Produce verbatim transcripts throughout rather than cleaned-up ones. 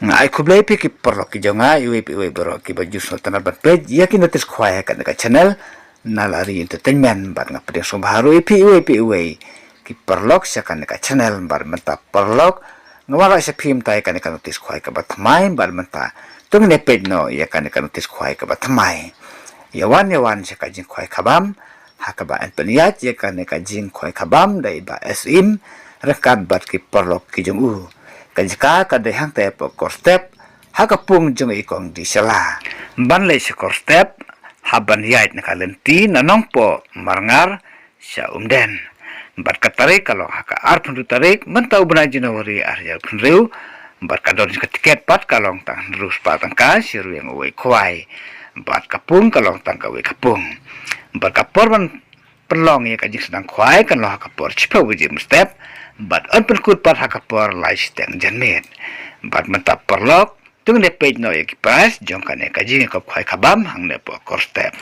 Nga ai khublei phi ki paralok ki jong nga, iwei pa iwei baroh kiba ju sngewtynnad ban peit ïa ki notice khwai ha kane ka channel Nalari Entertainment, bad nga pdiang sngewbha ruh ïa phi iwei pa iwei ki paralok sha kane ka channel, bad mynta paralok nga wanrah sha phi mynta ïa kane ka notice khwai kaba thymmai, bad mynta to ngin ïa peit noh ïa kane ka notice khwai kaba thymmai. Ïa wan, ïa wan sha ka jingkhwai khabam, ha kaba yn pynïaid ïa kane ka jingkhwai khabam da i Bah Syiem ryngkat bad ki paralok ki jong u. Ka jaka ka dei hangta hapoh Korstep, ha ka pung jong i Kong D. Shylla. Ban leit sha Korstep, hap ban ïaid na ka lynti na Nongpoh Marngar sha Umden. Bad ka tarik ka long ha ka arphew hynriew tarik mynta u bnai January ar hajar arphew hynriew. Bad ka dor jong ka tiket pat ka long tang hynriew spah tyngka shi ryngwiang uwei khwai. Bad ka pung ka long tang kawei ka pung. Bad ka por ban pynlong ïa ka jingsdang khwai kan long ha ka por shiphew baje mynstep, bad yn pynkut pat ha ka por lai shiteng janmiet. Bad mynta paralok, to ngin ïa peit noh ïa ki prize jong kane ka jingïakop khwai khabam hangne hapoh Korstep.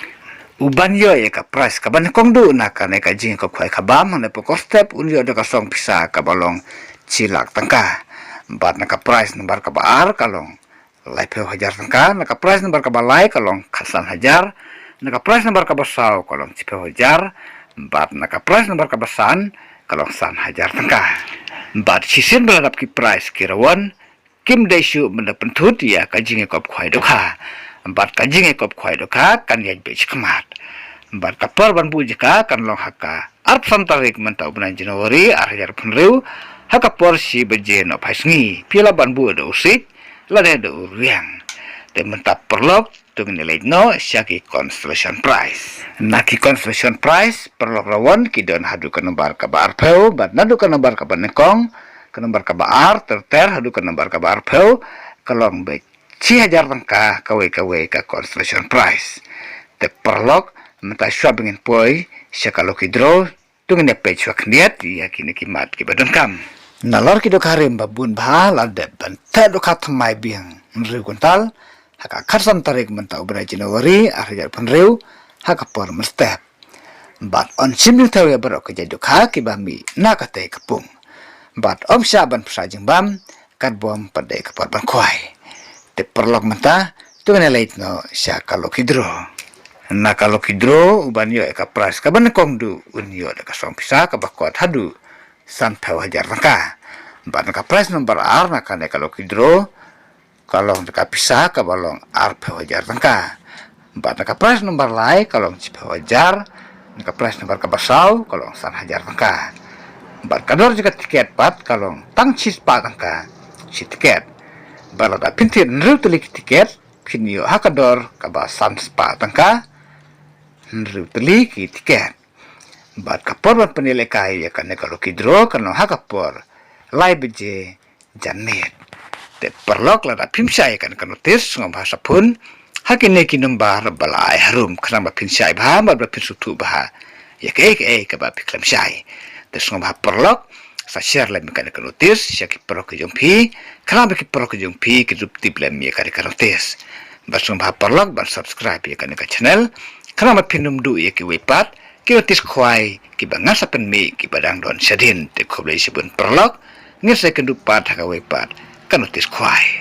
U ban ïoh ïa ka prize kaba nyngkong duh na kane ka jingïakop khwai khabam hangne hapoh Korstep un ïoh da ka song pisa kaba long shi lak tyngka. Bad na ka prize number kaba ar ka long laiphew hajar tyngka, na ka prize number kaba lai ka long khatsan hajar, na ka prize number kaba saw ka long shiphew hajar, bad na ka prize number kaba san ka long san hajar tyngka. Bad shisien ba la dap ki prize ki rawon, kim dei shuh ban da pynthut ïa ka jingïakop khwai dohkha. Bad ka jingïakop khwai dohkha kan ïaid beit shakhmat. Bad ka por ban buh jaka kan long ha ka arphew san tarik mynta u bnai January ar hajar arphew hynriew, ha ka por shi baje nohphai sngi. Phi lah ban buh da u siej lane da u riang. Te mynta paralok, to ngin ïa leit noh sha ki consolation prize. Na ki consolation prize, paralok, rawon ki don haduh ka nombar kaba arphew, bad naduh ka nombar kaba nyngkong, ka nombar kaba ar ter ter haduh ka nombar kaba arphew, ka long beit shi hajar tyngka kawei kawei ka consolation prize. Te paralok, mynta shuwa ba ngin poi sha ka lucky draw, to ngin ïa peit shuwa khyndiat ïa kine ki mat kiba donkam. Nalor ki dohkha rim ba bun bha la dep ban theh dohkha thymmai biang hynriew kwintal ha ka khatsan tarik mynta u bnai January ar hajar arphew hynriew, ha ka por mynstep. Bad yn shim jingthew ïa baroh ki jait dohkha kiba mih na katei ka pung. Bad ym shah ban pynshai jingbam, katba ym pat dei ka por ban khwai. Te paralok, mynta to ngin ïa leit noh sha ka lucky draw. Na ka lucky draw, u ban ïoh ïa ka prize kaba nyngkong duh un ïoh da ka song pisa kaba kot haduh sanphew hajar tyngka. Bad na ka prize number ar na kane ka lucky draw, ka long da ka pisa kaba long arphew hajar tyngka. Bad na ka prize number lai ka long shiphew hajar, na ka prize number kaba saw ka long san hajar tyngka. Bad ka dor jong ka tiket pat ka long tang shi spah tyngka shi tiket. Bad lada phin thied hynriew tylli ki tiket, phin ïoh ha ka dor kaba san spah tyngka hynriew tylli ki tiket. Bad ka por ban pynïalehkai ïa kane ka lucky draw kan long ha ka por lai baje janmiet. Te paralok, lada phim shai ïa kane ka notice, sngewbha sa phone ha kine ki nombar ba la ai harum, khnang ba phin shai bha bad ba phin sngewthuh bha ïa kaei kaei kaba phi khlem shai. Te sngewbha paralok, sa share lem ïa kane ka notice sha ki paralok ki jong phi, khnang ba ki paralok ki jong phi kin sngewthuh lem ïa kane ka notice. Bad sngewbha paralok ban subscribe ïa kane ka channel, khnang ba phin ym duh ïa kiwei pat ki notice khwai kiba ngan sa pynmih kiba dang don shadien. Te khublei shibun paralok, ngin sa ïakynduh pat ha kawei pat ka notice khwai.